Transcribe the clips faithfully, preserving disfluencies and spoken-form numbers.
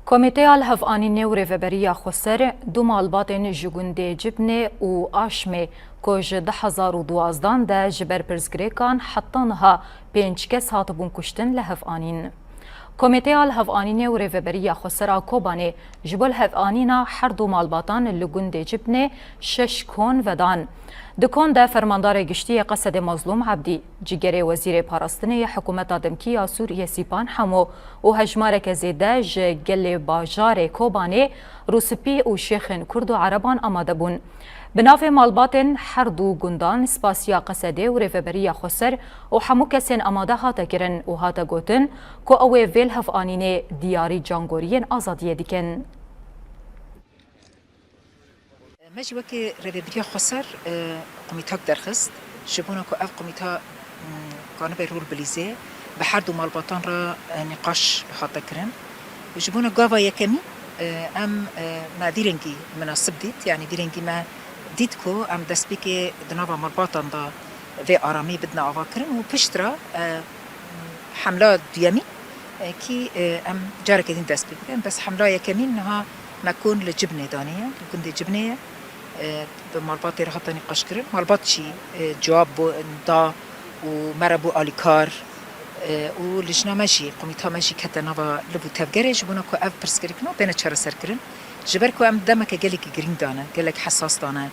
Komîteya Lihev'anînê û Rêveberiya Xweser du malbatên ji gundê Cibnê û Aşmê ku ji du hezar û duwazdan de ji ber pirsgirêkan heta niha pênc kes hatibûn kuştin lihev'anîn. Komîteya Lihev'anînê û Rêveberiya Xweser a Kobanê ji bo lihev'anîna her du malbatan li gundê Cibnê şeş kon vedan. Di kon de Fermandarê Giştî yê Qesedê Mazlûm Ebdî, Cîgerê Wezîrê Parastinê yê Hikûmeta Demkî ya Sûriyê Sîpan Hemo û hejmareke zêde ji gelê bajarê Kobanê, Rûspî û Şêxên Kurd û Ereban amade bûn. Bi navê malbatên her du gundan spasiya Qesedê û Rêveberiya Xweser û hemû kesên amade hate kirin û hate gotin ku ew ê vê lihev'anînê diyarî cangoriyên azadiyê dikin. Me jî weke Rêveberiya Xweser, e, komîtak derxist, ji bona ku ev komîta, m, kanibe rol bilîze, bi her du malbatan re, e, nîqaş hate kirin. Ji bona gava yekemîn, e, em, e, me vî rengî minasib dît, yanî vî rengî me dît ku em destpêkê di nava malbatan de vê aramî bidine avakirin û piştre, e, hemla duyemîn, e, kî, e, em careke din dest pê bikin. Bes hemla yekemîn niha me kon li Cibnê daniye, li gundê Cibnê ye. E, bi malbatê re hate nîqaşkirin. Malbat jî, e, cewab bo da û me re bû alîkar, e, û lijna me jî, komîta me jî kete nava liv û tevgerê ji bona ku ev pirsgirêkna bêne çareserkirin. Ji ber ku em demeke gelekî girîng dane, gelek hesas dane,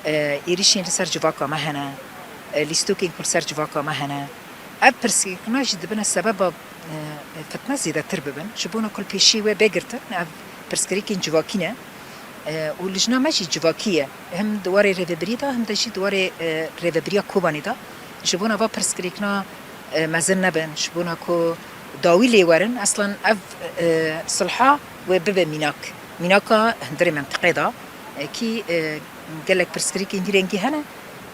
e, êrişên li ser civaka me hene, e, lîstokên ku li ser civaka me hene. Ev pirsgirêkna jî dibine sebeba, e, fitne zêdetir bibin. Ji bona ku li pêşî wê bê girtin, ev pirsgirêkên civakî ne. E, û lijna me jî civakî ye. Him di warê rêvebirî de, him de jî di warê, e, rêvebiriya Kobanê de. Ji bona va pirsgirêkna, e, mezin nebin, ji bona ku dawî lê werin, eslan ev, e, silha wê bibe mînak. Mînaka hundirê mentiqê de, e, kî, e, gelek pirsgirêkên vî rengî hene,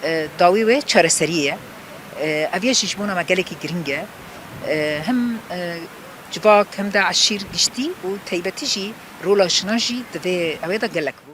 e, dawî wê çareseriyê ye. E, ev yê jî ji bona me gelekî girîng e. E, him, e, civak, him de eşîr giştî û teybetî jî rola jinan jî di vê ewê de gelek bû.